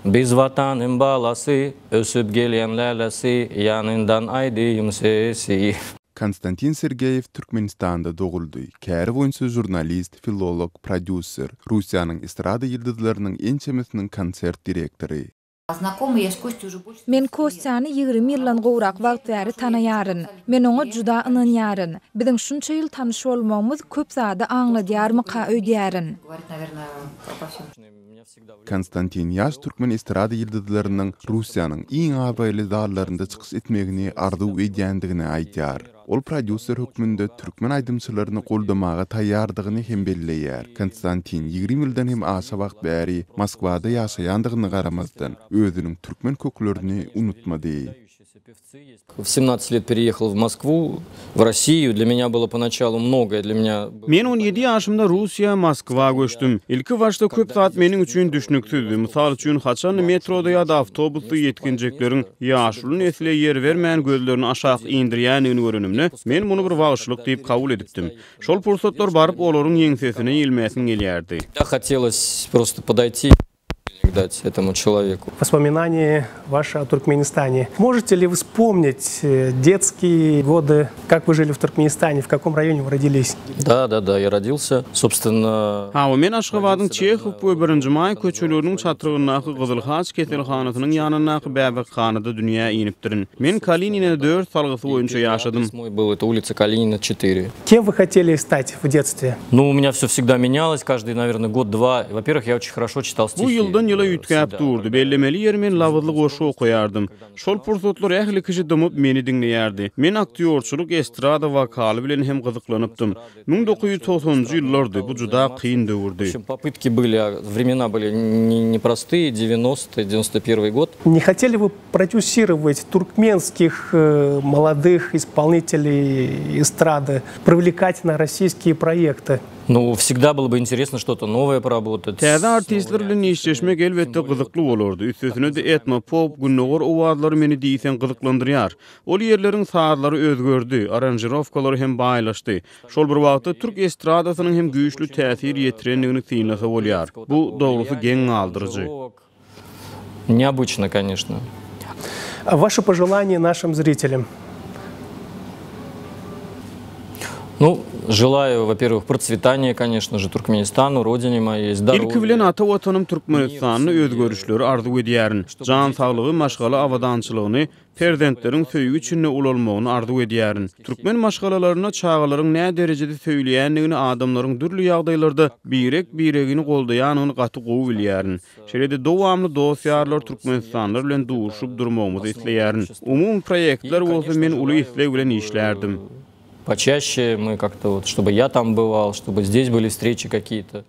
Biz Watanyň balasy, ösüp gelýän lälesi, Ýanyndan aýdym sesi. Konstantin Sergeýew Türkmenistanda doguldy. Käri boýunça žurnalist, filolog, prodýuser, Russiýanyň estrada ýyldyzlarynyň ençemesiniň konsert direktory. Men Kostýany 20 ýyldan gowrak wagt bäri tanaýaryn. Men oňa juda ynanýaryn. Biziň şunça ýyl tanyş bolmagymyz köp zady aňladýarmyka öýdýärin. Konstantin ýaş türkmen estrada ýyldyzlarynyň Russiýanyň iň abraýly zallarynda çykyş etmegini arzuw edýändigini aýdýar. Ol prodýuser hökmünde türkmen aýdymçylaryny goldamaga taýýardygyny hem belleýär. Konstantin 20 ýyldan hem aşa wagt bäri Moskwada ýaşaýandygyna garamazdan, özüniň türkmen köklerini unutmady. В 17 лет переехал в Москву, в Россию. Для меня было поначалу многое. Для меня... Men 17 ýaşymda Russiýa, Moskwa göçdüm. Ilki başda köp zat meniň üçin düşnüksizdi. Mysal üçin, haçan metroda ýa-da awtobusda ýetginjekleriň ýaşuly nesle ýer bermän gözlerini aşak indirýändigini görenimde, men muny bir wagşylyk diýip kabul edipdim. Şol pursatlar baryp olaryň ýeňsesine ýelmäsiň gelýärdi. Хотелось просто подойти дать этому человеку. Воспоминания ваши о Туркменистане. Можете ли вы вспомнить э, детские годы, как вы жили в Туркменистане, в каком районе вы родились? Да, да, да, я родился, собственно... Hawa, men Aşgabadyň Çehow we Birinji Maý köçeleriniň çatrygyndaky Gyzyl Haç keselhanasynyň ýanyndaky bäbekhanada dünýä inipdirin. Men Kalinina 4 salgysy boýunça ýaşadym. Мой был, это улица Калинина, 4. Кем вы хотели стать в детстве? Ну, у меня все всегда менялось, каждый, наверное, год-два. Во-первых, я очень хорошо читал стихи. Bu ýyldan ýyla üýtgäp durdy. Bellemeli ýeri men labyzly goşgy okaýardym. Şol pursatlar ähli kişi dymyp meni diňleýärdi. Men aktýorçylyk, estrada wokaly bilen hem gyzyklanypdym. 1990-njy ýyllardy, bu juda kyn döwürdi. В общем, попытки были, а времена были непростые, 90-й, 91 год. Не хотели вы продюсировать туркменских э, молодых исполнителей эстрады, привлекать на российские проекты? Ну, всегда было бы интересно что-то новое поработать. Täze artistler bilen işleşmek elbetde gyzykly bolardy. Üstesine-de etno, pop, gündogar owazlary meni diýseň gyzyklandyrýar. Ol ýerleriň sazlary özgerdi, aranžirowkalary hem baýlaşdy. Şol bir wagtda türk estradasynyň hem güýçli täsir ýetirendigini synlasa bolýar. Bu dogrusy geň galdyryjy. Необычно, конечно. Ваши пожелания нашим зрителям? Ну, желаю, во-первых, процветания, конечно же, Туркменистану, родине моей, здоровья. Ilki bilen ata watanym Türkmenistanda özgerişleri arzuw edýärin. Jan saglygy, maşgala abadançylygyny, perzentleriň söýgi içinde ulalmagyny arzuw edýärin. Türkmen maşgalalarynda çagalaryň nä derejede söýülýändigini adamlaryň dürli ýagdaýlarda birek-biregini goldaýanyny gaty gowy bilýärin. Şeýle-de dowamly dost-ýarlar türkmenistanlylar bilen duşup durmagymyzy isleýärin. Umumy proýektler bolsa men uly isleg bilen işlärdim. Почаще мы как-то вот, чтобы я там бывал, чтобы здесь были встречи какие-то.